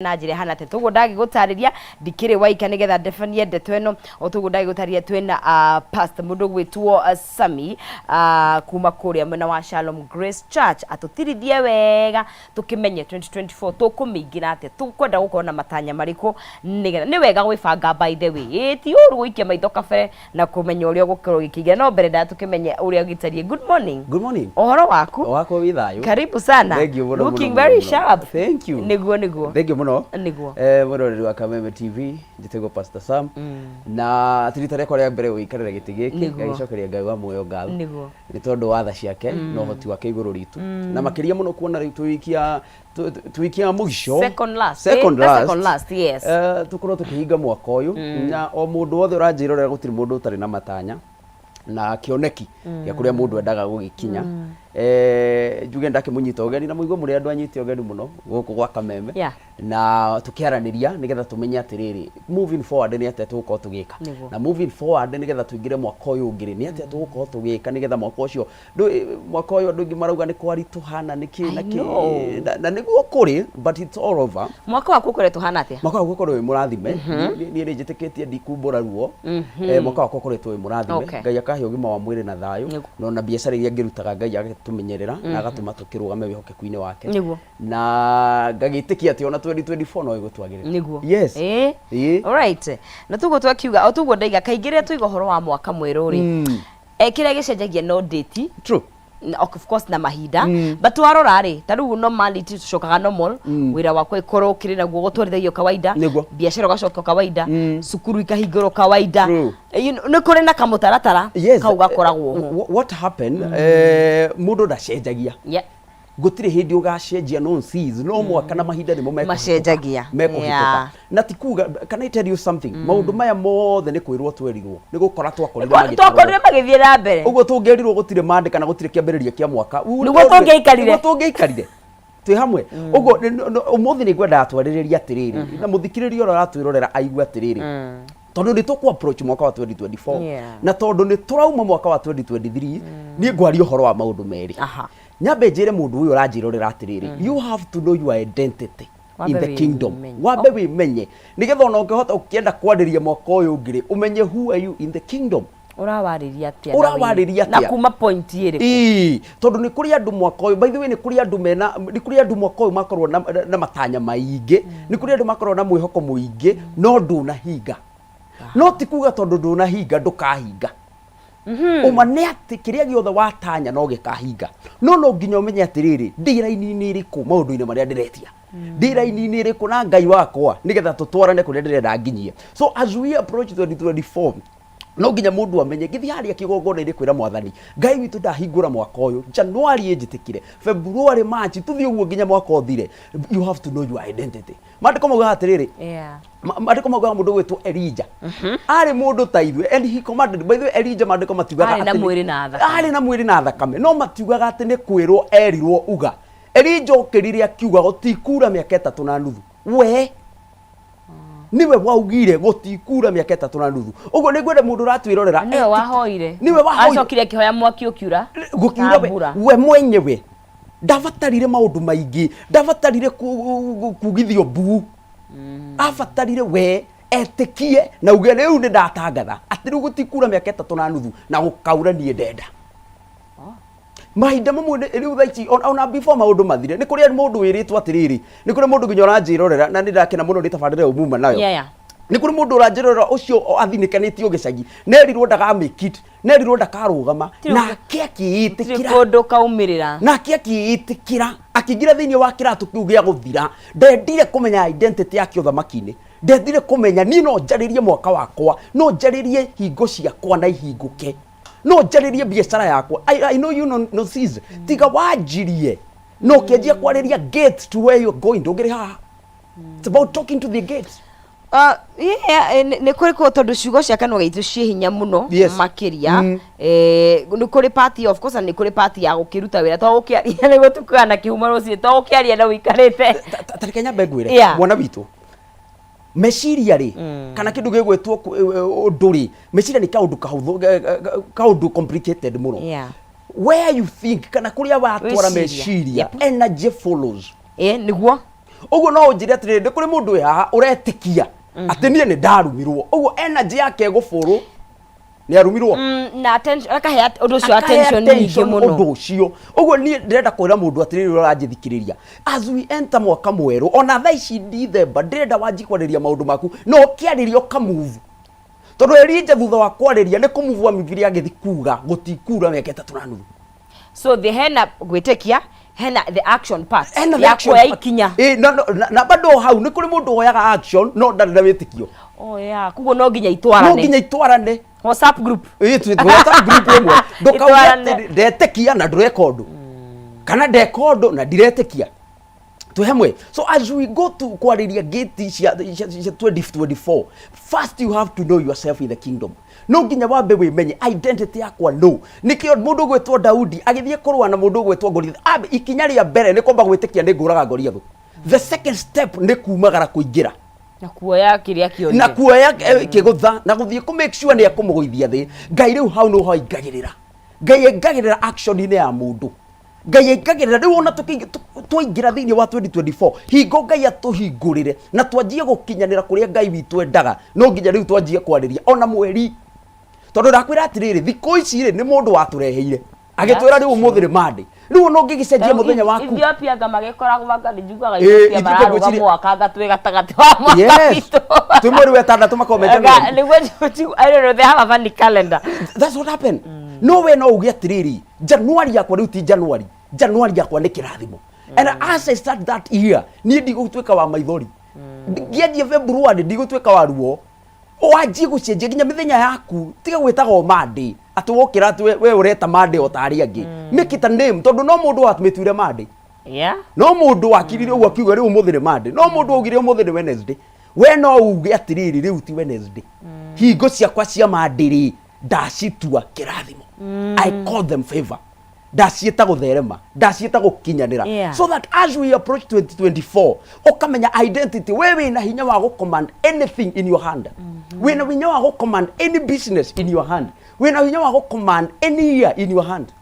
Na njĩra ĩhana atĩa. Toguo ndagĩgũtarĩria ndikĩrĩ waika nĩgetha ndebanie ndeto ĩno. O toguo ndagĩgũtarĩria twĩna pastor mũndũ ũgwĩtwo Sami kuma kũrĩa mwena wa Shalom Grace Church atũtirithie wega tũkĩmenye 2024 tũkũmĩingĩra atĩa, tũkwenda gũkorwo na matanya marĩkũ, nĩgetha nĩ wega gwĩbanga. By the way, ĩĩ ti ũru gũikia maitho kabere na kũmenya ũrĩa ũgũkorwo ũgĩkĩingĩra, no mbere nda tũkĩmenye ũrĩa ũgĩtariĩ. Good morning. Good morning. Ũhoro waku? Wakwa wĩ thayũ. Karibu sana. Thank you mũno, looking mũno, very mũno. sharp. Thank you. Nĩguo. Thank you mũno. Nĩguo. Mwĩroreri wa Kameme TV, njĩtagwo Pastor Sam. Na ti rita rĩakwa rĩa mbere gũikarĩra gĩtĩ gĩkĩ, ngagĩcokeria Ngai wa muoyo ngatho. Nĩ tondũ wa tha ciake na ũhoti wake igũrũ ritũ. Na makĩria mũno kuona rĩu twĩikia twĩikia mũico. Second last. Second Eh, last. second last, yes. Tũkorwo tũkĩhinga mwaka ũyũ na o mũndũ wothe ũranjĩrorera, gũtirĩ mũndũ ũtarĩ na matanya na kĩoneki gĩa kũrĩa mũndũ endaga gũgĩkinya. Njuge ndakĩmũnyita ũgeni na mũigue mũrĩ andũ anyite ũgeni mũno gũkũ gwa Kameme na tũkĩaranĩria nĩgetha tũmenye atĩrĩrĩ, moving forward nĩ atĩa tũgũkorwo tũgĩka na moving forward nĩgetha tũingĩre mwaka ũyũ ũngĩ rĩ, nĩ atĩa tũgũkorwo tũgĩka nĩgetha mwaka ũcio mwaka ũyũ andũ aingĩ marauga nĩ kwaritũha na nĩkĩ na I kĩ know. na nĩguo kũrĩ, but it's all over. Mwaka waku ũkoretwo hana atĩa? Mwaka wakwa ũkorwo wĩ mũrathime. Niĩ nĩ njĩtĩkĩtie ndikumbũra ruo. Mwaka wakwa ũkoretwo wĩ mũrathime. Ngai akahe ũgima wa mwĩrĩ na thayũ na ona biacara iria ngĩrutaga Ngai agatũmenyerera na agatũma tũkĩrũgame wĩhokeku-inĩ wake na ngagĩtĩkia atĩ ona 2024 no ĩgũtwagĩrĩra. Yes. Ĩĩ. Alright, na tuguo twakiuga, o tuguo ndaiga kaingĩ rĩrĩa twaiga ũhoro wa mwaka mwerũ rĩ, kĩrĩa gĩcenjagia no date of course na mahinda, but warora rĩ, ta rĩu normality tũcokaga normal, wĩra wakwa ĩkorwo ũkĩrĩ naguo gũtwarithagio kawaida, biacara ũgacoka kawaida, cukuru ikahingũrwo kawaida. Nĩ kũrĩ na kamũtaratara kau gakoragwo ho. What happened, mũndũ ndacenjagia. Gũtirĩ hĩndĩ ũgacenjia no seas no mwaka na mahinda nĩmo mekũhĩtũka. Macenjagia. Mekũhĩtũka. Na ti kuga, can I tell you something? Maũndũ maya mothe nĩ kwĩrwo twerirwo, nĩ gũkora twakorire magĩtarwo. Twakorire magĩthiĩ na mbere. Ũguo tũngĩerirwo gũtirĩ mandĩka na gũtirĩ kĩambĩrĩria kĩa mwaka, we would Nĩguo tũngĩaikarire. Nĩguo tũngĩaikarire twĩ hamwe ũguo. Ũmũthĩ nĩ ngwendaga twarĩrĩrie atĩrĩrĩ na mũthikĩrĩria ũrĩa ũratwĩrorera aigue atĩrĩrĩ, tondũ nĩ tũkũ approach mwaka wa 2024 na tondũ nĩ tũrauma mwaka wa 2023, niĩ ngwaria ũhoro wa maũndũ merĩ. Nyambe njĩre mũndũ ũyũ ũranjĩrorera atĩrĩrĩ, you have to know your identity in Wambe the kingdom. wĩmenye. Wambe wĩmenye nĩgetha ona ũngĩhota ũkĩenda kwarĩria mwaka ũyũ ũngĩ rĩ, ũmenye who are you in the kingdom. Ũrawarĩria atĩa? Ũrawarĩria Na atĩa? kuma point ĩrĩkũ? Ĩĩ, tondũ nĩ kũrĩ andũ mwaka ũyũ, by the way, nĩ kũrĩ andũ mena, nĩ kũrĩ andũ mwaka ũyũ makorwo na matanya maingĩ, nĩ kũrĩ andũ makorwo na mwĩhoko mũingĩ no ndũnahinga. No ti kuga tondũ ndũnahinga ndũkahinga. Ũma nĩ atĩ kĩrĩa gĩothe watanya no gĩkahinga, no no nginya ũmenye atĩrĩrĩ, ndĩ raini-inĩ ĩrĩkũ maũndũ-inĩ marĩa ndĩretia, ndĩ raini-inĩ ĩrĩkũ na Ngai wakwa nĩgetha tũtwarane kũrĩa ndĩrenda nginyie. So as we approach 2024, no nginya mũndũ amenye ngĩthiĩ harĩa kĩgongona-inĩ kwĩra Mwathani Ngai witũ, ndahingũra mwaka ũyũ, January ĩnjĩtĩkĩre, February, March, tũthiĩ ũguo nginya mwaka ũthire. You have to know your identity. Maandĩko maugaga atĩrĩrĩ, maandĩko maugaga mũndũ gwĩtwo Elijah arĩ mũndũ ta ithuĩ and he commanded. By the way, Elijah, maandĩko matiugaga Arĩ na atĩ mwĩrĩ na thakame. Arĩ na mwĩrĩ na thakame, no matiugaga atĩ nĩ kwĩrwo erirwo uga. Elijah okĩrire akiuga gũtikura mĩaka 3 na nuthu. We niwe waugire gũtikura mĩaka 3 na nuthu. Ũguo nĩ ngwenda mũndũ ũratwĩrorera Nĩwe wahoire. Nĩwe wahoire. Acokire akĩhoya mwaki ũkiura. Gũkiura. Na We, mbura. We mwenyewe ndabatarire maũndũ maingĩ, ndabatarire kugithio mbuu, abatarire we etĩkie na uge rĩu nĩ ndatangatha atĩ rĩu gũtikura mĩaka 3 na nuthu na gũkaura. Niĩ ndenda mahinda mamwe rĩu thaa ici ona before maũndũ mathire, nĩ kũrĩ mũndũ wĩrĩtwo atĩrĩrĩ, nĩ kũrĩ mũndũ nginya ũranjĩrorera na nĩ ndakena mũno nĩ tabarĩra ĩyo muma nayo. Nĩ kũrĩ mũndũ ũranjĩrorera ũcio athinĩkanĩtio gĩcagi, nerirwo ndaga make it, nerirwo ndakarũgama, nake Gũtirĩ akĩĩtĩkĩra. Kũndũ kaumĩrĩra. Nake akĩĩtĩkĩra, akĩingĩra thĩinĩ wa kĩratũ kĩu gĩa gũthira. Ndendire kũmenya identity yake ũthamaki-inĩ, ndendire kũmenya niĩ no njarĩrie mwaka wakwa, no njarĩrie hingo ciakwa na ihingũke, no njarĩrie biacara yakwa. I know you know, no sis, tiga wanjirie no ũkĩanjia kwarĩria gate to where you're going, ndũngĩrĩ haha. It's about talking to the gates. Yeah, nĩ kũrĩ kũ tondũ ciugo cia kanua gaitũ ciĩ hinya mũno makĩria. Nĩ kũrĩ part, of course, na nĩ kũrĩ part ya gũkĩruta wĩra, to gũkĩaria nĩguo tũkuaga na kĩhumo rũcinĩ, to gũkĩaria na ũikarĩte. Ta reke nyambe ngwĩre, mwana witũ, meciria rĩ, kana kĩndũ gĩgwĩtwo ũndũ rĩ, meciria nĩ kaũndũ kahũthũ, kaũndũ complicated mũno. Where you think kana kũrĩa watwara Wĩciria. meciria, energy follows. Nĩguo. Ũguo no ũnjĩre atĩrĩrĩ, nĩ kũrĩ mũndũ wĩ haha ũretĩkia atĩ niĩ nĩ ndarumirwo, ũguo energy yake ĩgũbũrũ nĩ arumirwo. Na attention, akahe ũndũ ũcio Akahe attention nyingĩ attention mũno. Ũndũ ũcio ũguo niĩ ndĩrenda kwĩra mũndũ atĩrĩrĩ ũrĩa ũranjĩthikĩrĩria, as we enter mwaka mwerũ, ona thaa ici Ndithemba, ndĩrenda wanjie kwarĩria maũndũ maku na ũkĩarĩria ũkamove, tondũ Elija thutha wa kwarĩria nĩ kũmuvua miviri agĩthi kuga gũtikura mĩaka 3.5. So the hena gwĩtĩkia, hena the action part. Hena the ya action kuoya part. ikinya. Ĩ, na bado hau nĩ kũrĩ mũndũ woyaga action no ndarĩ na wĩtĩkio. Oh yeah, koguo no nginya No itwarane. nginya itwarane. WhatsApp group. Ĩ, WhatsApp group ĩmwe, ndũkauge Itwarane. atĩ ndetĩkia na ndũreka ũndũ, kana ndeka ũndũ na ndiretĩkia. Twĩ hamwe? So as we go to kwarĩria gate cia 2024, first you have to know yourself in the kingdom. No nginya wambe wĩmenye identity yakwa. No nĩkĩo mũndũ ũgwĩtwo Daudi agĩthiĩ kũrũa na mũndũ ũgwĩtwo Goliath, ambe ikinya rĩa mbere nĩ kwamba gwĩtĩkia nĩ ngũraga Goliath. The second step nĩ kumagara kũingĩra na kuoya kĩrĩa kĩorire. Na kuoya kĩgũtha na gũthiĩ kũ make sure nĩ ekũmũgũithia thĩ. Ngai rĩu hau nĩho aingagĩrĩra. Ngai aingagĩrĩra action-inĩ ya mũndũ. Ngai aingagĩrĩra rĩu ona twaingĩra thĩinĩ wa 2024, hingo Ngai atũhingũrĩre na twanjie gũkinyanĩra kũrĩa Ngai witũ endaga, no nginya rĩu twanjie kwarĩria ona mweri, tondũ ndakwĩra atĩrĩrĩ, thikũ ici rĩ, nĩ mũndũ watũreheire agĩtwĩra rĩu ũmũthĩ nĩ Monday. Rĩu ona ũngĩgĩcenjia mũthenya waku. Ethiopia anga magĩkoragwo anga nĩ njugaga Ethiopia Ethiopia mararũga ngwĩciria- mwaka anga twĩ gatagatĩ wa mwaka witũ. Twĩ mweri wa ĩtandatũ makorwo me January. Nĩguo I don't know, they have a funny calendar. That's what happened. No we no uge atiriri, January yakwa rĩu ti January, January yakwa nĩ kĩrathimo, and as I start that year, niĩ ndigũtuĩka wa maithori. Ngĩanjia February ndigũtuĩka wa ruo. Wanjie gũcenjia nginya mĩthenya yaku. Tiga gwĩtaga o Monday atĩ wokĩra atĩ we ũreta Monday o ta arĩa angĩ. Make it a name, tondũ no mũndũ wamĩtuire Monday. No mũndũ wakirire ũguo akiuga rĩu ũmũthĩ nĩ Monday. No mũndũ waugire ũmũthĩ nĩ Wednesday. We no uge atĩrĩrĩ, rĩu ti Wednesday, hingo ciakwa cia Monday rĩ, ndacitua kĩrathimo. I call them favor, ndaciĩta gũtherema, ndaciĩta gũkinyanĩra. So that as we approach 2024, ũkamenya identity. We wĩna hinya wa gũcommand anything in your hand. Wĩna hinya wa gũcommand any business in your hand. Wĩna hinya wa gũcommand any year in your hand.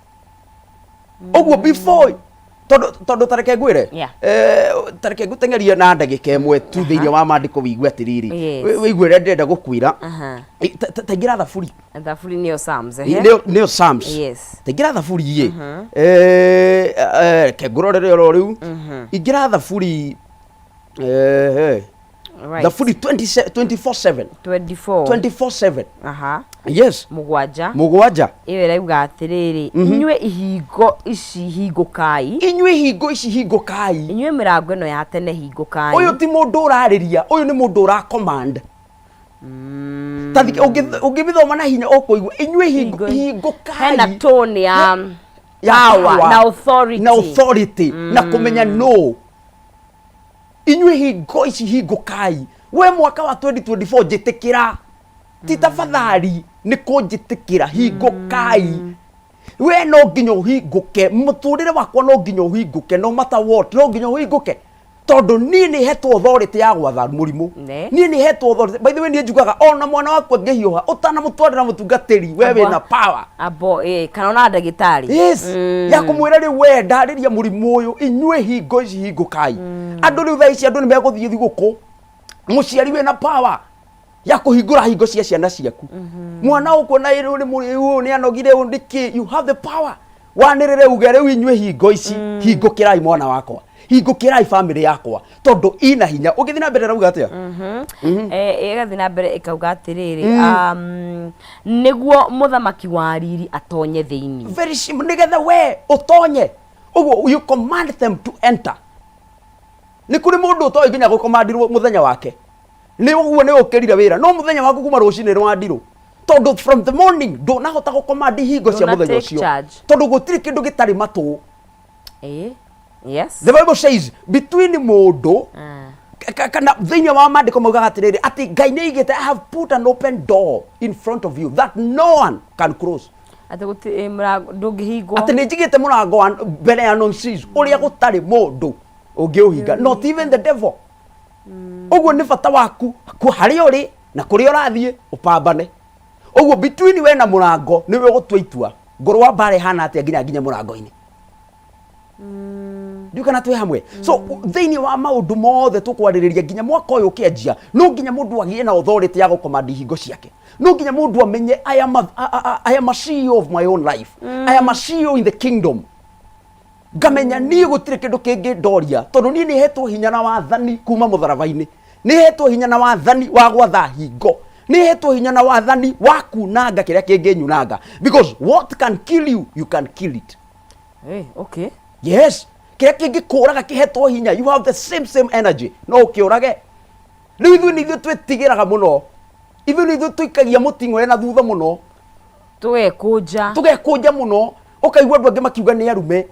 Ũguo before, tondũ tareke ngwĩre, tareke ngũteng'erie na ndagĩka ĩmwe tu thĩinĩ wa maandĩko wĩigue atĩrĩrĩ, wĩigue ũrĩa ndĩrenda gũkwĩra. Ta ingĩra Thaburi. Thaburi nĩyo Psalms, ehe. Nĩyo Psalms. Yes. Taingĩra Thaburi ĩ, reke ngũrorere oro rĩu. Ingĩra Thaburi, Thaburi 20 24/7. 24. 24/7. Yes. 7. 7. Ĩyo ĩrauga atĩrĩrĩ, inyuĩ ihingo ici hingũkai. Inyuĩ hingo ici hingũkai. Inyuĩ mĩrango ĩno ya tene hingũkai. Ũyũ ti mũndũ ũrarĩria, ũyũ nĩ mũndũ ũra command. Ta ũngĩmĩthoma na hinya ũkũigua, inyuĩ hingo hingũkai. Hena tone ya Ya power power na authority. Na authority na kũmenya no inyuĩ hingo ici hingũkai. We mwaka wa 2024 njĩtĩkĩra, ti tafadhali nĩ kũnjĩtĩkĩra, hingũkai. We no nginya ũhingũke, mũtũrĩre wakwa no nginya ũhingũke, no matter what no nginya ũhingũke, tondũ niĩ nĩ hetwo authority ya gwatha mũrimũ. Niĩ nĩ hetwo authority. By the way, niĩ njugaga ona mwana waku angĩhiũha, ũtanamũtwarĩra mũtungatĩri, we wĩna power. Abo kana ona ndagĩtarĩ. Yes. Ya kũmwĩra rĩu we ndarĩria mũrimũ ũyũ. Inyuĩ hingo ici hingũkai. Andũ rĩu thaa ici andũ nĩ megũthiĩ thigũkũ, mũciari wĩna power ya kũhingũra hingo cia ciana ciaku. Mwana ũkuona ĩrĩ nĩ mũrĩu, ũyũ nĩ anogire, ũyũ nĩ kĩ, you have the power wanĩrĩre uge rĩu inyuĩ hingo ici hingũkĩrai mwana wakwa, hingũkĩrai family yakwa, tondũ ina hinya. Ũngĩthiĩ na mbere rauga atĩa? Ĩgathiĩ na mbere ĩkauga atĩrĩrĩ, nĩguo mũthamaki wa riri atonye thĩinĩ. Very simple, nĩgetha we ũtonye. Ũguo you command them to enter. Nĩ kũrĩ mũndũ ũtoĩ nginya gũkomandirwo mũthenya wake. Nĩ ũguo nĩ ũkĩrire wĩra, no mũthenya waku kuma rũcinĩ nĩ wandirũ, tondũ from the morning ndũnahota gũkomandi hingo cia Ndũna mũthenya take ũcio. charge. Tondũ gũtirĩ kĩndũ gĩtarĩ matũ. Yes. The Bible says between mũndũ kana thĩinĩ wa maandĩko maugaga atĩrĩrĩ, atĩ Ngai nĩ aigĩte, "I have put an open door in front of you that no one can close." Atĩ mũrango ndũngĩhingwo. Atĩ nĩ njigĩte mũrango wa mbere ya nonsense ũrĩa gũtarĩ mũndũ ũngĩũhinga, not even the devil. Ũguo nĩ bata waku harĩa ũrĩ na kũrĩa ũrathiĩ ũpambane. Ũguo between we na mũrango nĩwe ũgũtua itua ngũrũ wa mbara ĩhana atĩa nginya nginya mũrango-inĩ. Ndiũ kana twĩ hamwe. So thĩinĩ wa maũndũ mothe tũkwarĩrĩria nginya mwaka ũyũ ũkĩanjia, no nginya mũndũ agĩe na authority ya gũkomandi hingo ciake. No nginya mũndũ amenye I am a CEO of my own life. I am a CEO in the kingdom. Ngamenya niĩ gũtirĩ kĩndũ kĩngĩ ndoria tondũ niĩ nĩ hetwo hinya na wathani kuma mũtharaba-inĩ. Nĩ hetwo hinya na wathani wa gwatha hingo. Nĩ hetwo hinya na wathani wa kunanga kĩrĩa kĩngĩnyunanga, because what can kill you, you can kill it. Hey, okay. Yes, kĩrĩa kĩngĩkũraga kĩhetwo hinya. You have the same energy, no ũkĩũrage. Rĩu ithuĩ nĩ ithuĩ twĩtigĩraga mũno, ithuĩ nĩ ithuĩ tũikagia mũting'oe na thutha mũno. Tũgekũnja. Tũgekũnja mũno, ũkaigua andũ angĩ makiuga nĩ arume.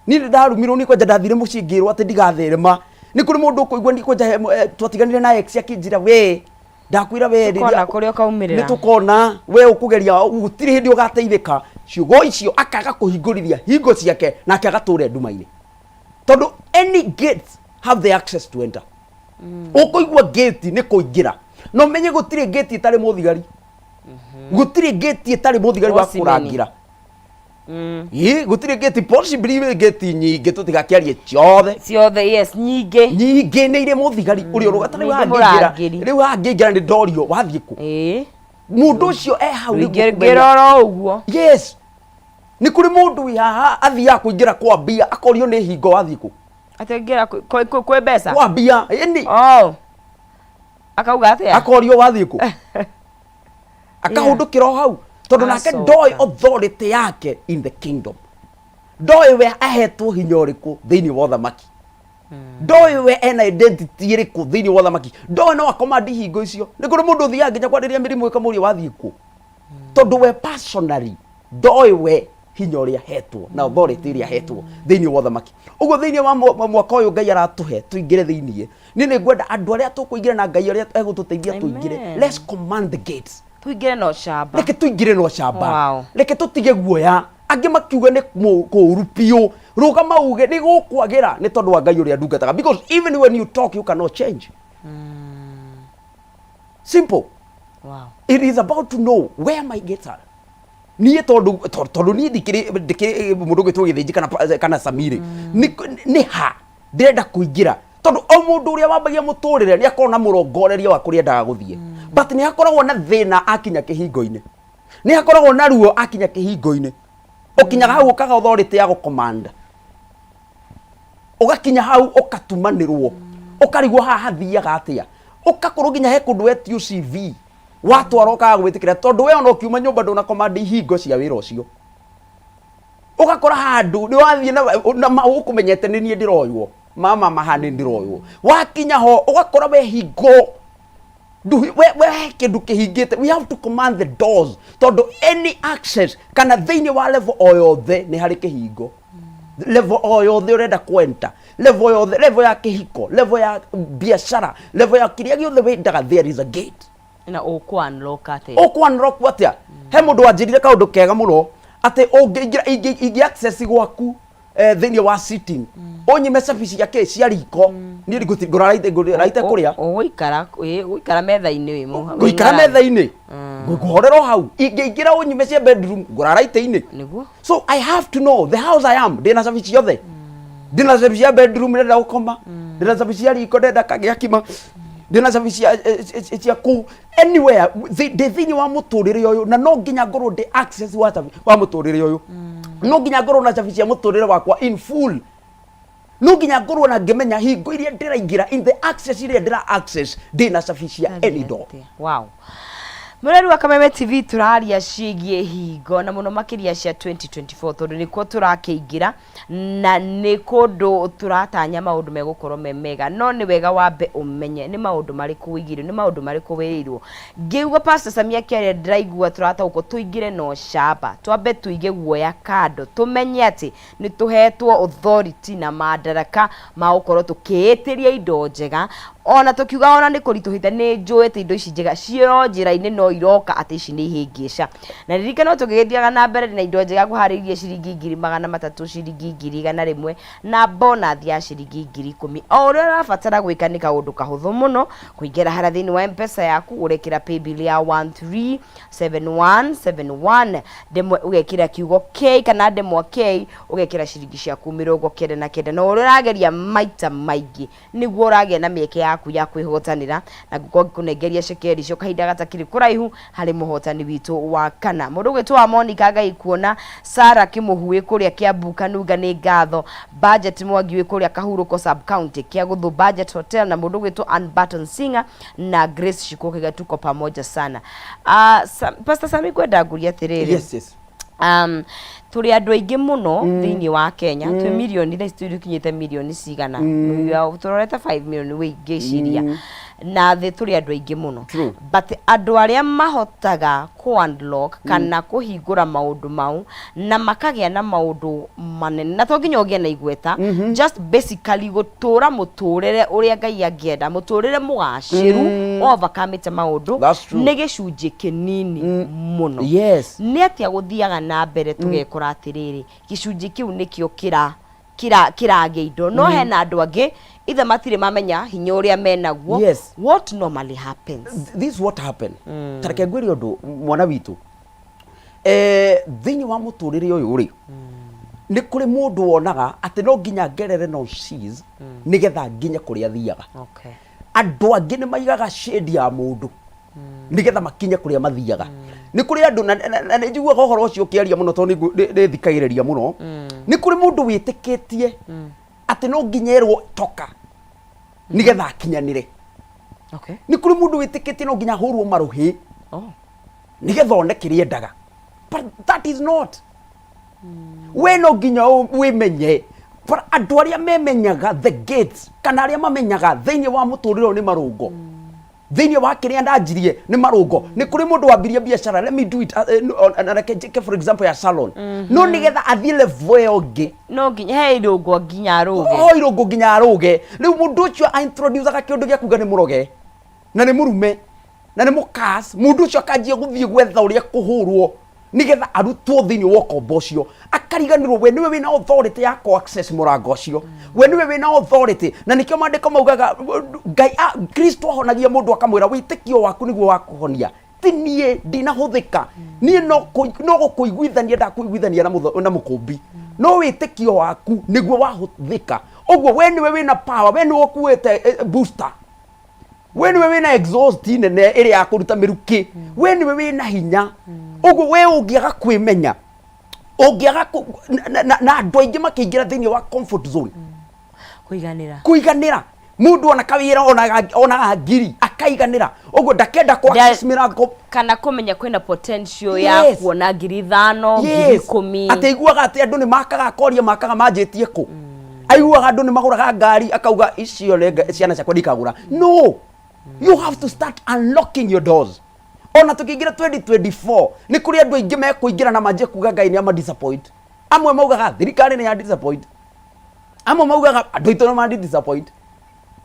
Niĩ nĩ ndarumirwo nĩ kwanja ndathire mũciĩ ngĩrwo atĩ ndigatherema. Nĩ kũrĩ mũndũ ũkũigua nĩ kwanja twatiganire na ex akĩnjĩra, "We ndakwĩra we Tũkona kũrĩa ũkaumĩrĩra. Nĩ tũkona we ũkũgeria, gũtirĩ hĩndĩ ũgateithĩka." Ciugo icio akaga kũhingũrithia hingo ciake nake agatũra nduma-inĩ, tondũ any gate have the access to enter. Ũkũigua gate nĩ kũingĩra, no menye gũtirĩ gate ĩtarĩ mũthigari, gũtirĩ gate ĩtarĩ mũthigari wa Watchman. kũrangĩra. Ĩ, gũtirĩ gate, possibly wĩ gate nyingĩ, tũtigakĩarie ciothe. Ciothe, yes, nyingĩ. Nyingĩ nĩ irĩ mũthigari ũrĩa ũrũgata rĩu. Ningĩ Haha ngĩingĩra mũrangĩri. Rĩu haha ngĩingĩra nĩ ndorio, wathiĩ kũ? Mũndũ ũcio e hau nĩguo Ndũingĩra kũmenya. oro ũguo. Yes, nĩ kũrĩ mũndũ wĩ haha athiaga kũingĩra kwa mbia akorio nĩ hingo, wathiĩ kũ? Atĩ ingĩra kwĩ mbeca. Kwa mbia, ĩni. Oh. Akauga atĩa? Akorio, wathiĩ kũ? Akahũndũkĩra o hau tondũ nake Acoka. ndoĩ authority yake in the kingdom, ndoĩ we ahetwo hinya ũrĩkũ thĩinĩ wa ũthamaki, ndoĩ we ena identity ĩrĩkũ thĩinĩ wa ũthamaki, ndoĩ no akomandi hingo icio. Nĩ kũrĩ mũndũ ũthiaga nginya kwarĩria mĩrimũ ĩkamũria, wathiĩ kũ? Tondũ we personally ndoĩ we hinya ũrĩa ahetwo na authority ĩrĩa ahetwo thĩinĩ wa ũthamaki. Ũguo thĩinĩ wa mwaka ũyũ Ngai aratũhe tũingĩre thĩinĩ, niĩ nĩ ngwenda andũ arĩa tũkũingĩra na Ngai ũrĩa egũtũteithia tũingĩre. Amen. Let's command the gates. Tũingĩre na ũcamba. Reke tũingĩre na ũcamba. Reke tũtige guoya. Angĩ makiuga nĩ kũũru biũ, rũgama uge nĩ gũkwagĩra nĩ tondũ wa Ngai ũrĩa ndungataga, because even when you talk, you cannot change. Simple. It is about to know where my gates are. Niĩ tondũ niĩ ndikĩrĩ mũndũ ũgwĩtwo Gĩthĩnji kana Samiri, nĩ ha ndĩrenda kũingĩra? Tondũ o mũndũ ũrĩa wambagia mũtũrĩre nĩ akoragwo na mũrongoreria wa kũrĩa endaga gũthiĩ, but nĩ hakoragwo na thĩna akinya kĩhingo-inĩ, nĩ hakoragwo na ruo akinya kĩhingo-inĩ. Ũkinyaga hau ũkaga authority ya gũcommand, ũgakinya hau ũkatumanĩrwo, ũkarigwo haha hathiaga atĩa, ũgakorwo nginya he kũndũ wetio CV watwara ũkaga gwĩtĩkĩra tondũ we ona ũkiuma nyũmba ndũnakomanda ihingo cia wĩra ũcio. Ũgakora handũ nĩ wathiĩ na ũkũmenyete nĩ niĩ ndĩroywo mama maha nĩ ndĩroywo. Wakinya ho ũgakora we hingo we he kĩndũ kĩhingĩte. We have to command the doors, tondũ any access kana thĩinĩ wa level o yothe nĩ harĩ kĩhingo. Level o yothe ũrenda kwenta, level yothe, level ya kĩhiko, level ya biacara, level ya kĩrĩa gĩothe wendaga, there is a gate. Na ũkũ unlock atĩa? Ũkũ unlock atĩa? He mũndũ wanjĩrire kaũndũ kega mũno atĩ ũngĩingĩra ingĩ access gwaku thĩinĩ wa sitting, ũnyime cabi cia kĩ cia riko, niĩ ngũraite kũrĩa. Ũgũikara, ĩ, ũgũikara metha-inĩ wĩ Ngũikara wĩ metha-inĩ, ngũhorera o hau. Ingĩingĩra ũnyime cia bedroom, ngũrara itĩ-inĩ. So I have to know the house I am, ndĩna cabi ciothe, ndĩna cabi cia bedroom ndĩrenda gũkoma, ndĩna cabi cia riko ndĩrenda kagĩa kima, ndĩna cabi cia kũu anywhere ndĩ thĩinĩ wa mũtũrĩre ũyũ, na no nginya ngorwo ndĩ access wa cabi wa mũtũrĩre ũyũ. No nginya ngorwo na cabi cia mũtũrĩre wakwa in full. No nginya ngorwo na ngĩmenya hingo iria ndĩraingĩra in the access iria ndĩra access, ndĩna cabi cia any door. Wow. Mũreri wa Kameme TV, tũraria ciĩgiĩ hingo na mũno makĩria cia 2024, tondũ nĩkuo tũrakĩingĩra na nĩ kũndũ tũratanya maũndũ megũkorwo me mega. No nĩ wega wambe ũmenye nĩ maũndũ marĩkũ wĩigĩirwo, nĩ maũndũ marĩkũ wĩrĩirwo. Ngĩigua Pastor Samia akĩaria, ndĩraigua tũrataũkwo tũingĩre na ũcamba, twambe tũige guoya kando, tũmenye atĩ nĩ tũhetwo authority na madaraka ma gũkorwo tũkĩĩtĩria indo njega. Ona tũkiuga ona nĩ kũritũhĩte, nĩ njũĩ atĩ indo ici njega cio njĩra-inĩ no iroka, atĩ ici nĩ ihĩngĩca. Na ririkana tũgĩgĩthiaga na mbere na indo njega ngũharĩirie ciringi 300,000, ciringi 100,000 na bonus ya ciringi 10,000. O ũrĩa ũrabatara gwĩka nĩ kaũndũ kahũthũ mũno, kũingĩra harĩa thĩinĩ wa M-Pesa yaku, ũrekĩra paybill ya 137171, ndemwa ũgekĩra kiugo K kana ndemwa K, ũgekĩra ciringi ciaku 99. Na ũrĩa ũrageria maita maingĩ nĩguo ũragĩa na mĩeke yaku ya kwĩhotanĩra, na ngũkorwo ngĩkũnengeria cekeri icio kahinda gatakĩrĩ kũraihu harĩ mũhotani witũ wa kana, mũndũ ũgwĩtwo wa Monica Ngai kuona Sarah Kĩmũhu wĩ kũrĩa Kiambu Kanunga nĩ ngatho, Budget Mwangi wĩ kũrĩa Kahurũko sub county Kĩagũthũ Budget Hotel, na mũndũ ũgwĩtwo Ann Barton Singer na Grace Shikoke tuko pamoja sana. Pastor Sami, ngwenda ngũrie atĩrĩrĩ. Yes. Tũrĩ andũ aingĩ mũno thĩinĩ wa Kenya, twĩ mirioni thaa ici tũkinyĩte mirioni cigana? Tũrorete 5 million ngĩciria, na thĩ tũrĩ andũ aingĩ mũno. True. But andũ arĩa mahotaga kũ unlock kana kũhingũra maũndũ mau na makagĩa na maũndũ manene, na to nginya ũgĩe na igweta, just basically gũtũra mũtũrĩre ũrĩa Ngai angĩenda, mũtũrĩre mũgacĩru, overcomĩte maũndũ, That's true. nĩ gĩcunjĩ kĩnini mũno. Nĩ atĩa gũthiaga na mbere tũgekora atĩrĩrĩ, gĩcunjĩ kĩu nĩkĩo kĩra kĩra kĩragĩa indo, no hena andũ angĩ ithe matirĩ mamenya hinya ũrĩa menaguo? What normally happens? This is what happened. Ta reke ngwĩre ũndũ, mwana witũ, thĩinĩ wa mũtũrĩre ũyũ rĩ, nĩ kũrĩ mũndũ wonaga atĩ no nginya ngerere no seas nĩgetha nginye kũrĩa thiaga. Andũ angĩ nĩ maigaga shade ya mũndũ nĩgetha makinye kũrĩa mathiaga. Nĩ kũrĩ andũ na nĩ njiguaga ũhoro ũcio ũkĩaria mũno tondũ nĩ thikagĩrĩria mũno. Nĩ kũrĩ mũndũ wĩtĩkĩtie atĩ no nginya erwo toka nĩgetha akinyanĩre. Nĩ kũrĩ mũndũ wĩtĩkĩtie no nginya ahũrwo marũhĩ nĩgetha one kĩrĩa endaga, but that is not. We no nginya wĩmenye. But andũ arĩa memenyaga the gates, kana arĩa mamenyaga thĩinĩ wa mũtũrĩre ũyũ nĩ marũngo, thĩinĩ wa kĩrĩa ndanjirie nĩ marũngo. Nĩ kũrĩ mũndũ wambirie biacara, let me do it, na reke njĩke for example ya salon, no nĩgetha athiĩ level ĩyo ĩngĩ, no nginya he irũngo nginya arũge. O irũngo nginya arũge. Rĩu mũndũ ũcio aintroducaga kĩũndũ gĩa kuga nĩ mũroge na nĩ mũrume na nĩ mũkas. Mũndũ ũcio akanjia gũthiĩ gwetha ũrĩa kũhũrwo nĩgetha arutwo thĩinĩ wa ũkombo ũcio, akariganĩrwo we nĩwe wĩna authority ya kũ access mũrango ũcio, we nĩwe wĩna authority. Na nĩkĩo maandĩko maugaga Ngai Kristo ahonagia mũndũ akamwĩra, "Wĩtĩkio waku nĩguo wakũhonia, ti niĩ, ndinahũthĩka niĩ, no gũkũiguithania ndakũiguithania na mũkũmbi, no wĩtĩkio waku nĩguo wahũthĩka." Ũguo we nĩwe wĩna power, we nĩwe ũkuĩte booster, we nĩwe wĩna exhaust nene ĩrĩa ya kũruta mĩrukĩ, we nĩwe wĩna hinya. Ũguo we ũngĩaga kwĩmenya, ũngĩaga na andũ aingĩ makĩingĩra thĩinĩ wa comfort zone. Kũiganĩra. Kũiganĩra. Mũndũ ona kawĩra onaga ngiri akaiganĩra, ũguo ndakenda kũ access mĩrango. Kana kũmenya kwĩna potential ya kuona 5,000, 10,000. Atĩ aiguaga atĩ andũ nĩ makaga, akoria makaga manjĩtie kũ. Aiguaga andũ nĩ magũraga ngari, akauga icio nĩ ciana ciakwa ndikagũra. No you have to start unlocking your doors. Ona tũkĩingĩra 2024, nĩ kũrĩ andũ aingĩ mekũingĩra na manjie kuga Ngai nĩ ama disappoint. Amwe maugaga thirikari nĩ ya disappoint, amwe maugaga andũ aitũ nĩ mandi disappoint,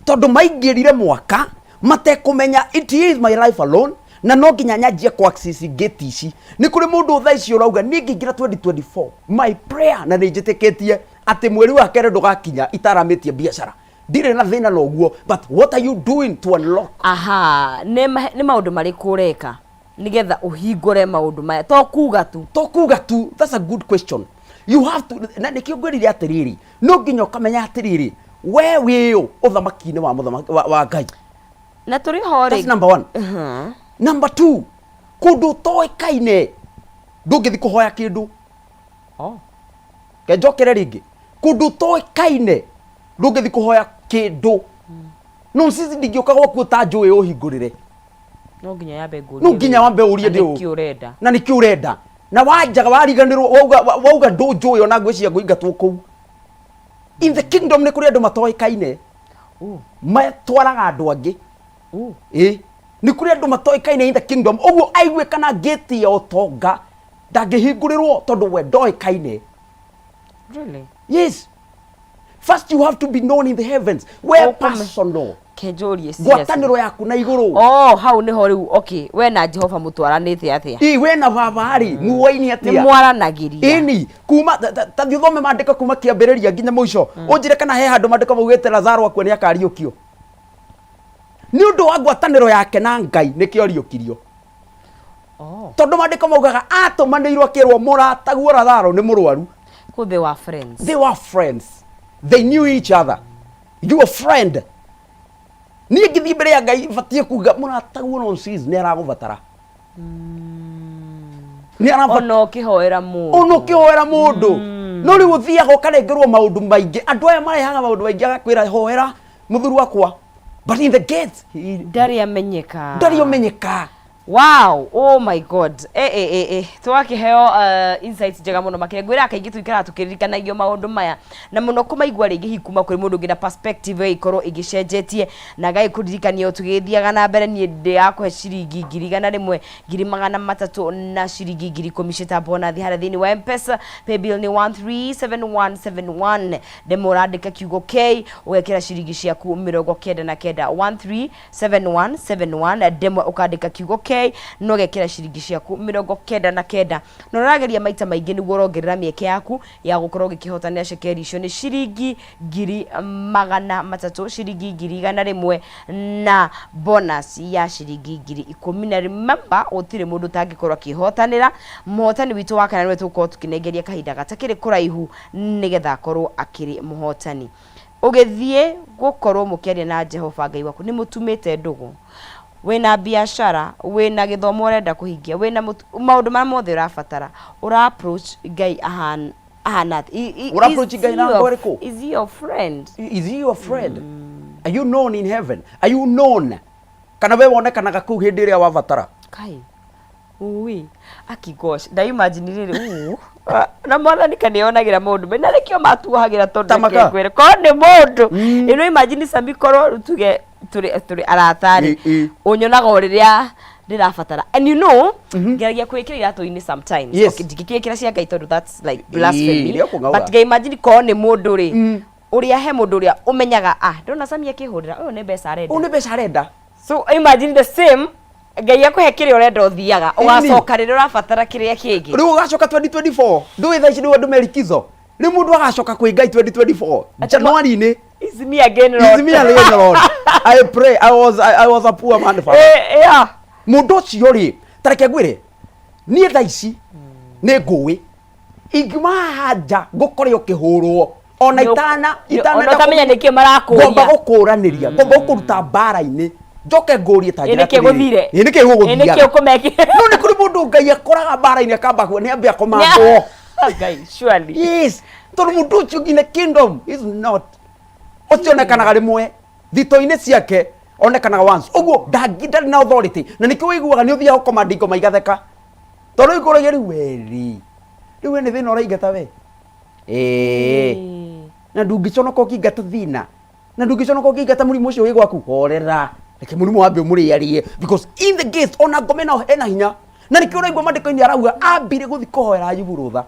tondũ maingĩrire mwaka matekũmenya it is my life alone na no nginya nyanjie ku access gate ici. Nĩ kũrĩ mũndũ thaa ici ũrauga, niĩ ngĩingĩra 2024, my prayer, na nĩ njĩtĩkĩtie atĩ mweri wa kerĩ ndũgakinya itaramĩtie biacara, ndirĩ na thĩna na ũguo. But what are you doing to unlock? Aha, nĩ maũndũ marĩkũ ũreka nĩgetha ũhingũre maũndũ maya, to kuga tu? To kuga tu. That's a good question. You have to, na nĩkĩo ngwĩrire atĩrĩrĩ, no nginya ũkamenya atĩrĩrĩ, we wĩũ ũthamaki-inĩ wa mũthamaki wa Ngai. Na tũrĩ ho That's rĩ. number one. Number two, kũndũ ũtoĩkaine ndũngĩthi kũhoya kĩndũ. Kenjokere rĩngĩ, kũndũ ũtoĩkaine ndũngĩthi kũhoya kĩndũ. No sisi ndingĩũka gwaku ũtanjũĩ ũhingũrĩre. No nginya yambe ngũrie. No nginya wambe ũrie. Na ndĩ nĩkĩ ũrenda. Na nĩkĩ ũrenda, na wanjaga wariganĩrwo, wauga ndũnjũĩ, ona ngwĩciria ngũingatwo kũu. In the kingdom nĩ kũrĩ andũ matoĩkaine matwaraga andũ angĩ. Ĩ, nĩ kũrĩ andũ matoĩkaine in the kingdom. Ũguo aigue kana ngĩti ya ũtonga ndangĩhingũrĩrwo tondũ we ndoĩkaine. Really? Yes, First you have to be known in the heavens. We personal. Kenjũrie Ngwatanĩro yaku na igũrũ. Oh, hau nĩho rĩu, okay, we na Jehova mũtwaranĩte atĩa? Ĩ, we na baba rĩ, muoini Nĩ atĩa? mwaranagĩria? Ĩni, kuma ta thiĩ ũthome maandĩko kuma kĩambĩrĩria nginya mũico, ũnjĩre kana he handũ maandĩko maugĩte Lazaro akua nĩ akariũkio. Nĩ ũndũ wa ngwatanĩro yake na Ngai nĩkĩo ariũkirio. Oh. Tondũ maandĩko maugaga atũmanĩirwo akĩrwo mũrataguo Lazaro nĩ mũrwaru. Ko they were friends. They were friends. They knew each other. Your friend. Niĩ ngĩthiĩ mbere ya Ngai batiĩ kuga mũrataguo nonsense nĩ aragũbatara. Nĩ arabatara. Ona ũkĩhoera mũndũ. Ona ũkĩhoera mũndũ. No rĩu ũthiaga ũkarengerwo maũndũ maingĩ. Andũ aya marehaga maũndũ maingĩ agakwĩra hoera mũthuri wakwa. But in the gate, Ndarĩ amenyeka. Ndarĩ amenyeka. Wow, oh my God. Eh, eh, eh, eh. Twakĩheo insights njega mũno makĩria. Ngwĩraga kaingĩ tũikaraga tũkĩririkanagia maũndũ maya na mũno kũmaigua rĩngĩ hihi kuma kũrĩ mũndũ ũngĩ na perspective ĩgĩkorwo ĩgĩcenjetie na ngagĩkũririkania o tũgĩthiaga na mbere niĩ ndĩrakũhe ciringi 100,000, 300,000 na ciringi 10,000 ciĩta bonathi harĩa thĩinĩ wa M-Pesa. Paybill nĩ 137171. Ndemwa ũrandĩka kiugo K ũgekĩra ciringi ciaku 99, 137171, ndemwa ũkandĩka kiugo K na ũgekĩra ciringi ciaku 99, na ũrageria maita maingĩ nĩguo ũrongerera mĩeke yaku ya gũkorwo ũgĩkĩhotanĩra cekeri icio nĩ ciringi 300,000, ciringi 100,000 na bonus ya ciringi 10,000. Na remember, gũtirĩ mũndũ ũtangĩkorwo akĩhotanĩra. Mũhotani witũ wa kana nĩwe tũgũkorwo tũkĩnengeria kahinda gatakĩrĩ kũraihu nĩgetha akorwo akĩrĩ mũhotani. Ũgĩthiĩ gũkorwo mũkĩaria na Jehova Ngai waku, nĩ mũtumĩte ndũgũ. Wĩna biacara, wĩna gĩthomo ũrenda kũhingia, wĩna maũndũ marĩa mothe ũrabatara, ũra approach Ngai ahana ahana atĩa? Ũra approach Is Ngai na he your ngo ĩrĩkũ? Is he your friend? Is he your friend? Are you known in heaven? Are you known? Kana we wonekanaga kũu hĩndĩ ĩrĩa wabatara? Kai. Ui, aki gosh, nda imagine rĩrĩ uu. Na mwathani kanĩonagĩra maũndũ me na nĩkĩo matuohagĩra tondũ Tamaka. reke ngwĩre korwo nĩ mũndũ ĩno imagine Sami korwo rĩu tuge tũrĩ arata rĩ ũnyonaga o rĩrĩa ndĩrabatara and you know ngeragia kwĩkĩra iratũ-inĩ sometimes. Okay, ndingĩkĩĩkĩra cia Ngai tondũ that's like blasphemy, Nĩ ũkũng'aũra. but nga imagine korwo nĩ mũndũ rĩ, ũrĩa he mũndũ ũrĩa ũmenyaga, ah, ndona Sami akĩhũrĩra, ũyũ nĩ mbeca arenda. Ũyũ nĩ mbeca arenda. So imagine the same Ngai akũhe kĩrĩa ũrenda ũthiaga ũgacoka rĩrĩa ũrabatara kĩrĩa kĩngĩ. Rĩu ũgacoka 2024, ndũĩ thaa ici nĩguo andũ merikizo, rĩu mũndũ agacoka kwĩ Ngai 2024 January-inĩ. It's me again, Lord. It's me again, Lord. I pray. I was a poor man, Father. Eh, yeah. Mũndũ ũcio rĩ, ta reke ngwĩre, niĩ thaa ici nĩ ngũĩ ingiuma haha nja ngũkore ũkĩhũrwo ona itana Ona ũtamenya nĩkĩ marakũria. Ngomba gũkũranĩria, ngomba gũkũruta mbara-inĩ, njoke ngũrie ta Ĩ njĩra nĩkĩ atĩrĩrĩ, gũthire? Ĩ nĩkĩ Ĩ nĩkĩ gũgũthiaga? ũkũmekire? No nĩ kũrĩ mũndũ Ngai akoraga mbara-inĩ akamba nĩ ambe akomandwo. Ngai, surely. Yes, tondũ mũndũ ũcio nginya kingdom is not ũcio onekanaga rĩmwe thito-inĩ ciake, onekanaga once ũguo, ndangi ndarĩ na authority, na nĩkĩo wĩiguaga nĩ ũthiaga ũkomanda ingoma igatheka, tondũ rĩu kũragia rĩu we rĩ, rĩu we nĩ thĩna ũraingata we. Ĩĩ, na ndũngĩconoka ũkĩingata thĩna, na ndũngĩconoka ũkĩingata mũrimũ ũcio wĩ gwaku. Horera, reke mũrimũ wambe ũmũrĩarĩe, because in the gate ona ngoma ĩno ĩna hinya, na nĩkĩo ũraigua maandĩko-inĩ arauga ambire gũthiĩ kũhoera Ayubu rũtha.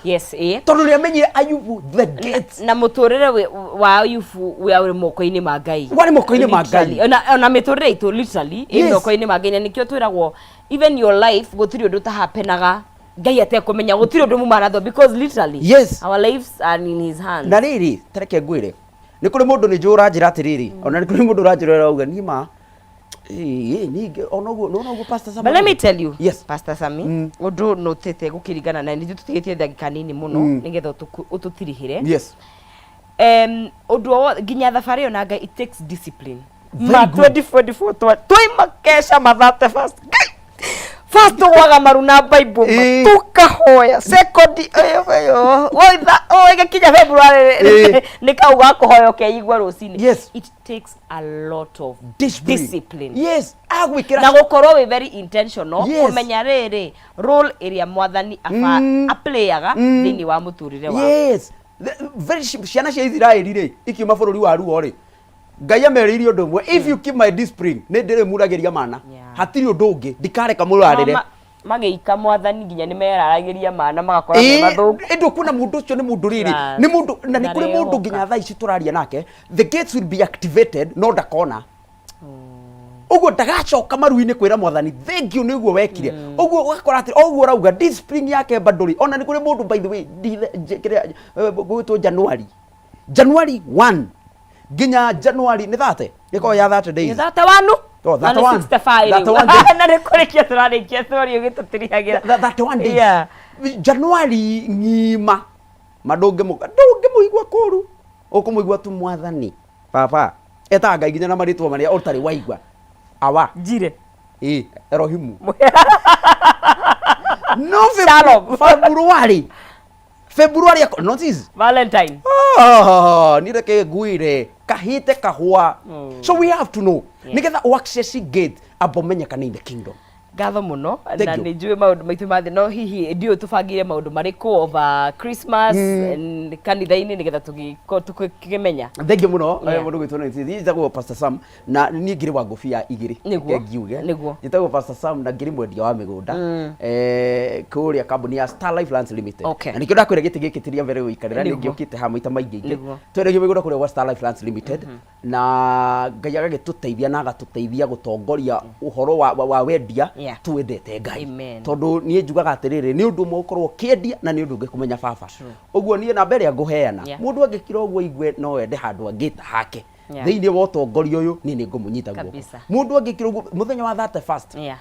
Yes, ĩ. Tondũ nĩ amenyire Ayubu the gate Na mũtũrĩre wa Ayubu warĩ moko-inĩ ma Ngai. Warĩ moko-inĩ ma Ngai. Literally. Ona mĩtũrĩre itũ literally ĩ moko-inĩ ma Ngai, na nĩkĩo twĩragwo even your life gũtirĩ ũndũ ũtahapenaga Ngai atekũmenya, gũtirĩ ũndũ muma natho, because literally our lives are in his hands. Na rĩrĩ, tareke ngwĩre, nĩ kũrĩ mũndũ nĩ njũĩ ũranjĩra atĩrĩrĩ, ona nĩ kũrĩ mũndũ ũranjĩra ũrauga niĩ ma ĩĩ, niĩ ona ũguo nĩwona ũguo Pastor Sam. But let me tell you, Pastor Sami, ũndũ nũtĩte gũkĩringana na nithuĩ tũtigĩtie ndagĩka nini mũno nĩgetha ũtũtirihĩre. Ũndũ o wothe nginya thabarĩ ĩyo na Ngai, it takes discipline. Very Ma good. 2024 twaima kesha mathate first. Ngai! First tũgwaga maru na Bible ma, tũkahoya second ĩyo ĩyo woitha o ĩgĩkinya February nĩ kau ga kũhoya ũkeigua rũcinĩ. It takes a lot of discipline. Discipline. Yes, agwĩkĩra na gũkorwo wĩ very intentional kũmenya rĩrĩ role ĩrĩa mwathani aba aplayaga thĩinĩ wa mũtũrĩre waku. Yes. Very ciana cia Isiraeli rĩ ikiuma bũrũri wa ruo rĩ, Ngai amerĩire ũndũ ũmwe: if you keep my discipline, nĩ ndĩrĩmuragĩria mana. Hatirĩ ũndũ ũngĩ, ndikareka mũrarĩre. No, Magĩika mwathani nginya nĩ meraragĩria ma na magakora me mathũku. Ĩndĩ ũkuona mũndũ ũcio nĩ mũndũ rĩrĩ, Trust. nĩ mũndũ na nĩ kũrĩ mũndũ Ndarehoka. nginya thaa ici tũraria nake, the gates will be activated no ndakona. Ũguo ndagacoka maru-inĩ kwĩra mwathani thank you nĩ ũguo wekire. Ũguo ũgakora atĩ o ũguo ũrauga discipline yake bado rĩ, ona nĩ kũrĩ mũndũ by the way kĩrĩa gwĩtwo January, January 1 nginya January nĩ 30, ĩkoragwo ya 30 days. Nĩ 31. Oh, Na nĩ 31. 65 rĩu. 31 days. Na nĩ kũrĩkia tũrarĩkia story ũgĩtũtirihagĩra. 31 days. Yeah. January ng'ima ma ndũngĩmũigua kũru, ũkũmũigua tu mwathani baba etaga Ngai nginya na marĩtwa marĩa ũtarĩ waigua awa Njire. Ĩ Elohimu no Shalom. February, February notice Valentine. Ah, nĩ reke ngwĩre kahĩte kahũa. So we have to know nĩgetha o access gate amba ũmenyekane in the kingdom. Ngatho mũno. Thank Na you. nĩ njũĩ maũndũ maitũ mathĩ no hihi ndiũĩ tũbangĩire maũndũ marĩkũ over Christmas kanitha-inĩ nĩgetha tũgĩkorwo tũkĩmenya. Thank you mũno. Yeah. Mũndũ gwĩtwo Nancy, njĩtagwo Pastor Sam na niĩ ngĩrĩ wa ngũbia igĩrĩ. Nĩguo. Reke ngiuge. Nĩguo. Njĩtagwo Pastor Sam na ngĩrĩ mwendia wa mĩgũnda kũrĩa kambuni ya Star Life Lands Limited. Okay. Na nĩkĩo ndakwĩra gĩtĩ gĩkĩ ti rĩa mbere gũikarĩra, nĩ Nĩguo. ngĩũkĩte haha maita maingĩ ingĩ. Nĩguo. Twendagia mĩgũnda kũrĩa gwa Star Life Lands Limited na Ngai agagĩtũteithia na agatũteithia gũtongoria ũhoro wa wendia. Yeah. Twendete Ngai. Amen. Tondũ niĩ njugaga atĩrĩrĩ, nĩ ũndũ ũmwe ũkorwo ũkĩendia na nĩ ũndũ ũngĩ kũmenya baba. Ũguo niĩ namba ĩrĩa ngũheana, mũndũ angĩkira ũguo aigue no ende handũ angĩta hake thĩinĩ wa ũtongoria ũyũ, niĩ nĩ ngũmũnyita guoko. Kabisa. Mũndũ angĩkira ũguo mũthenya wa 31st,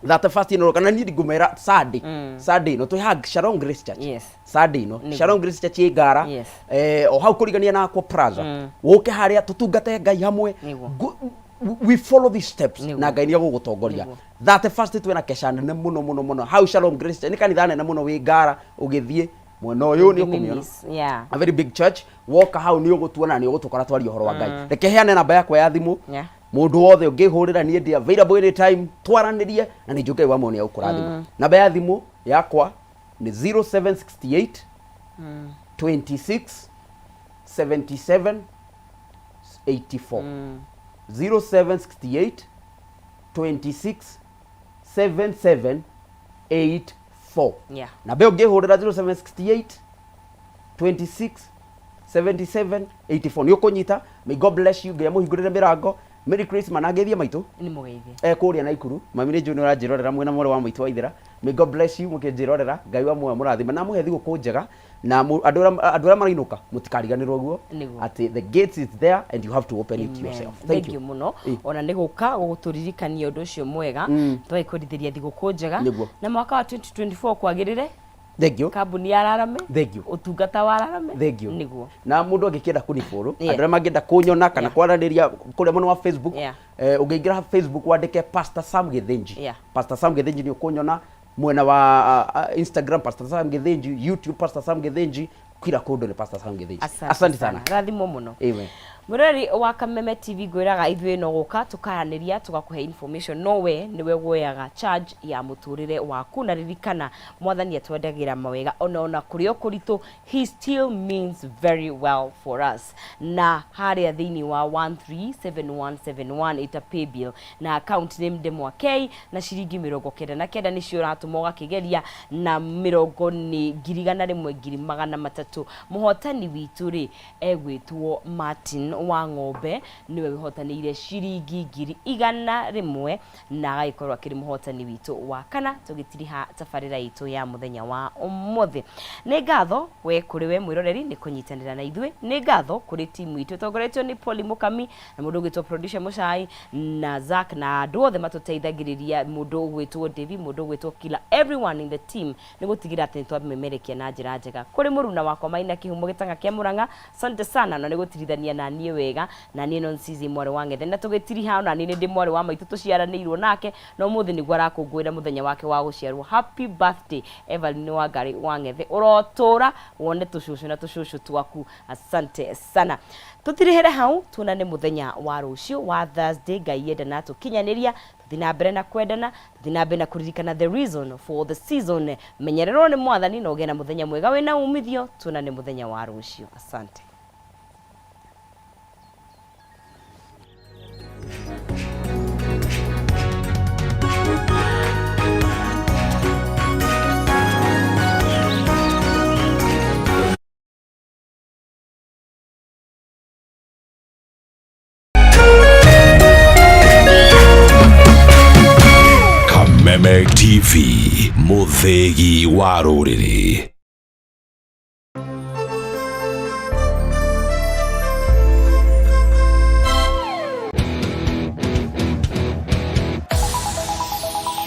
31st ĩno, kana niĩ ngũmera Sunday, Sunday ĩno twĩ haha Shalom Grace Church. Yes. Sunday ĩno Nĩguo. Shalom Grace Church ĩ Ngara, o hau kũrigania na Aqua Plaza, ũke harĩa tũtungate Ngai hamwe. Nĩguo. We follow these steps Nĩguo. na Ngai nĩ egũgũtongoria. Nĩguo. 31st twĩna kesha nene mũno mũno mũno hau Shalom Grace Church. Nĩ kanitha nene mũno wĩ Ngara, ũgĩthiĩ mwena ũyũ nĩ ũkũmĩona. Miss. Yeah. A very big church. Woka hau nĩ ũgũtuona, nĩ ũgũtũkora twaria ũhoro wa Ngai. Reke heane namba yakwa ya thimũ. Mũndũ wothe ũngĩhũrĩra, niĩ ndĩ available anytime twaranĩrie, na nĩ njũĩ Ngai wa muoyo nĩ egũkũrathima. Namba ya thimũ yakwa nĩ 0768 26 77 84, 0768 26 77 84. Namba ĩyo ũngĩhũrĩra 0768 26 77 84 nĩ ũkũnyita. May God bless you. Ngai amũhingũrĩre mĩrango. Merry Christmas na ngeithie maitũ Nĩ mũgeithie. Kũrĩa Naikuru. Mami, nĩ njũĩ nĩ ũranjĩrorera mwĩna mwarĩ wa maitũ Waithera. May God bless you mũkĩnjĩrorera. Ngai wa muoyo mũrathime na mũhe thigũkũ njega, na andũ arĩa marainũka mũtikariganĩrwo ũguo Nĩguo. atĩ the gates is there and you have to open it Amen. yourself. Thank you mũno ona nĩ gũka gũgũtũririkania ũndũ ũcio mwega, twagĩkwendithĩria thigũkũ njega Nĩguo. na mwaka wa 2024 kwagĩrĩre. Thank you. Kambuni ya rarame. Thank you. Ũtungata wa rarame. Thank you. Nĩguo. Na mũndũ angĩkĩenda kũnifollow, andũ arĩa mangĩenda kũnyona kana kwaranĩria kũrĩa mwena wa Facebook, ũngĩingĩra Facebook wandĩke Pastor Sam Gĩthĩnji, Pastor Sam Gĩthĩnji, nĩ ũkũnyona. Mwena wa Instagram, Pastor Sam Gĩthĩnji, YouTube, Pastor Sam Gĩthĩnji, kila kũndũ nĩ Pastor Sam Gĩthĩnji. Asante sana. Rathimwo mũno. Amen. Mwĩroreri wa Kameme TV, ngwĩraga ithuĩ no gũka tũkaranĩria, tũgakũhe information, no we nĩwe woyaga charge ya mũtũrĩre waku. Na ririkana mwathani atwendagĩra mawega ona kũrĩ o kũritũ, he still means very well for us. Na harĩa thĩinĩ wa 137171 ita pay bill na account name Ndemwa K, na ciringi 99 nĩcio ũratũma ũgakĩgeria, na mĩrongo nĩ 101,300. Mũhotani witũ rĩ egwĩtwo Martin wa Ng'ombe, nĩwe wĩhotanĩire ciringi 100,000 na agagĩkorwo akĩrĩ mũhotani witũ wa kana tũgĩtiriha tabarĩra itũ ya mũthenya wa ũmũthĩ. Nĩ ngatho we kũrĩ we mwĩroreri nĩ kũnyitanĩra na ithuĩ. Nĩ ngatho kũrĩ timu itũ ĩtongoretio nĩ Polly Mũkami na mũndũ ũgwĩtwo producer Mũcai na Zack na andũ othe matũteithagĩrĩria, mũndũ ũgwĩtwo Devi, mũndũ ũgwĩtwo Kila, everyone in the team nĩ gũtigĩra atĩ nĩ twamemerekia na njĩra njega. Kũrĩ mũruna wakwa Maina Kĩhumo Gĩtanga kĩa Mũrang'a, asante sana na nĩ gũtirithania na niĩ wega. Na niĩ no Nsizi mwarĩ wa Ng'ethe, na tũgĩtiriha ona niĩ nĩ ndĩ mwarĩ wa maitũ tũciaranĩirwo nake, no ũmũthĩ nĩguo arakũngũĩra mũthenya wake wa gũciarwo. Happy birthday, Evelyn Wangari wa Ng'ethe, ũrotũra wone tũcũcũ na tũcũcũ twaku. Asante sana. Tũtirihĩre hau, tuonane mũthenya wa rũciũ wa Thursday, Ngai yenda na tũkinyanĩria. Tũthiĩ na mbere na kwendana, tũthiĩ na mbere na kũririkana the reason for the season. Menyererwo nĩ mwathani na ũgĩe na mũthenya mwega wĩna umithio. Tuonane mũthenya wa rũciũ. Asante. MATV, mũthĩgi wa rũrĩrĩ.